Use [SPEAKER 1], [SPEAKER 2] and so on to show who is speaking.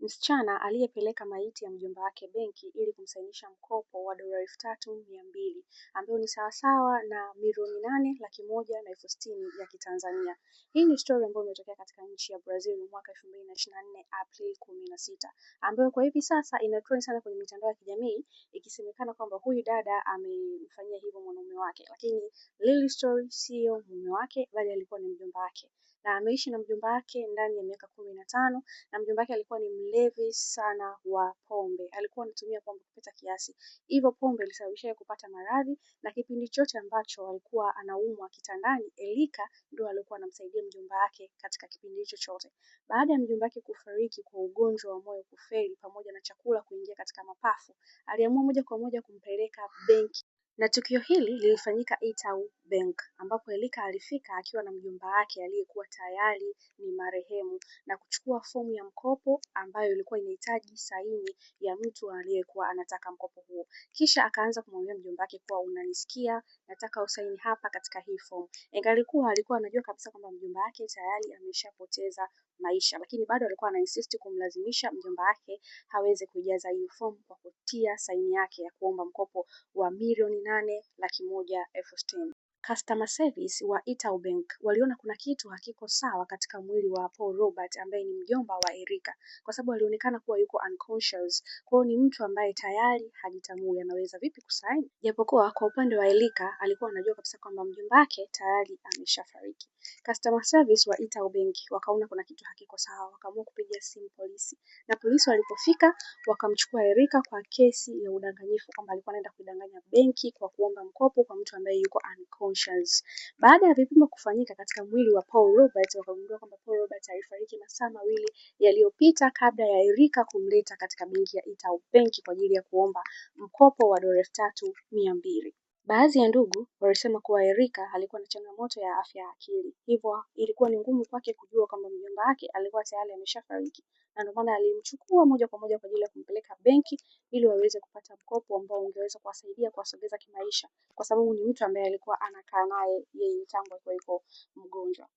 [SPEAKER 1] Msichana aliyepeleka maiti ya mjomba wake benki ili kumsainisha mkopo wa dola 3,200 ambayo ni sawasawa na 8,160,000 ya Kitanzania. Hii ni story ambayo imetokea katika nchi ya Brazil mwaka 2024 Aprili 16, ambayo kwa hivi sasa ina trend sana kwenye mitandao ya kijamii ikisemekana kwamba huyu dada amemfanyia hivyo mwanaume wake, lakini real story sio mume wake, bali alikuwa ni mjomba wake na ameishi na mjomba wake ndani ya miaka 15, na mjomba wake alikuwa ni mlevi sana wa pombe, alikuwa anatumia pombe kupita kiasi, hivyo pombe ilisababisha yeye kupata maradhi, na kipindi chote ambacho alikuwa anaumwa kitandani, Erika ndio alikuwa anamsaidia mjomba wake katika kipindi hicho chote. Baada ya mjomba wake kufariki kwa ugonjwa wa moyo kufeli pamoja na chakula kuingia katika mapafu, aliamua moja kwa moja kumpeleka benki na tukio hili lilifanyika Itaú Bank ambapo Erika alifika akiwa na mjomba wake aliyekuwa tayari ni marehemu na kuchukua fomu ya mkopo ambayo ilikuwa inahitaji saini ya mtu aliyekuwa anataka mkopo huo. Kisha akaanza kumwambia mjomba wake kuwa unanisikia, nataka usaini hapa katika hii fomu. Ingalikuwa alikuwa anajua kabisa kwamba mjomba wake tayari ameshapoteza maisha, lakini bado alikuwa ana insist kumlazimisha mjomba wake aweze kujaza hiyo fomu kwa kutia saini yake ya kuomba mkopo wa 8,160,000. Customer service wa Itaú Bank waliona kuna kitu hakiko sawa katika mwili wa Paul Robert ambaye ni mjomba wa Erika, kwa sababu alionekana kuwa yuko unconscious. Kwa hiyo ni mtu ambaye tayari hajitambui, anaweza vipi kusaini? Japokuwa kwa upande wa Erika alikuwa anajua kabisa kwamba mjomba wake tayari ameshafariki. Customer service wa Itaú Bank wakaona kuna kitu hakiko sawa, wakaamua kupiga simu polisi, na polisi walipofika wakamchukua Erika kwa kesi ya udanganyifu kwamba alikuwa anaenda kuidanganya benki kwa kuomba mkopo kwa mtu ambaye yuko unconscious. Baada ya vipimo kufanyika katika mwili wa Paul Robert, wakagundua kwamba Paul Robert alifariki masaa mawili yaliyopita kabla ya Erika kumleta katika benki ya Itaú Bank kwa ajili ya kuomba mkopo wa dola 3,200. Baadhi ya ndugu walisema kuwa Erika alikuwa na changamoto ya afya ya akili, hivyo ilikuwa ni ngumu kwake kujua kwamba mjomba wake alikuwa tayari ameshafariki, na ndio maana alimchukua moja kwa moja kwa ajili ya kumpeleka benki ili waweze kupata mkopo ambao ungeweza kuwasaidia kuwasogeza kimaisha, kwa sababu ni mtu ambaye alikuwa anakaa naye yeye tangu akiwa yuko mgonjwa.